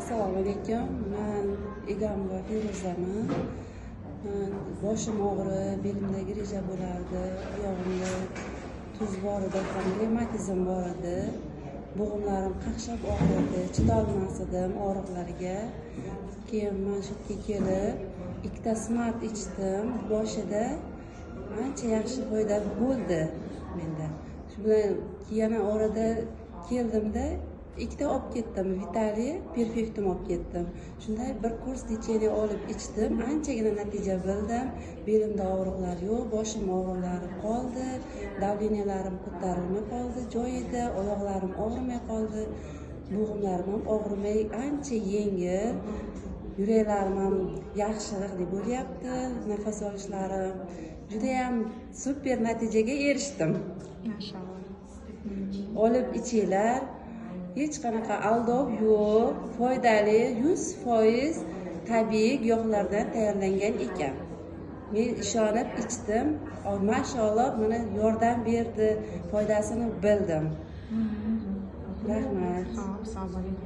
Assalomu alaykum. Man Egamova Feruzaman. Man boshim og'rib, belimda грыжа bo'lardi, oyog'imda tuz bor edi, ham revmatizm bor edi. Bo'g'imlarim qaqshab og'rirdi, chidolmas edim og'riqlarga. Keyin man shu yerga kelib, ikkita Smart ichdim. Boshida ancha yaxshi foyda bo'ldi menda. Shu bilan yana orada keldimda, ikkita olib ketdim, Vitali Perfektum olib ketdim. Shunda bir kurs лечение olib ichdim, anchagina natija bildim. Belimda og'riqlar yo'q, boshim og'riqlari qoldi, давления larim ko'tarilmay qoldi joyida, oyoqlarim og'rimay qoldi, bo'g'imlarim ham og'rimay, ancha yengil, yuraklarim ham yaxshi bo'lyapti, nafas olishlarim judayam super natijaga erishdim. Mashalloh. Olib ichinglar, hech qanaqa aldov yo'q, foydali, 100% tabiiy giyohlardan tayyorlangan ekan. Men ishonib ichdim, mashalloh, mana yordam berdi, foydasini bildim. Rahmat. Xo'p, sog' bo'ling.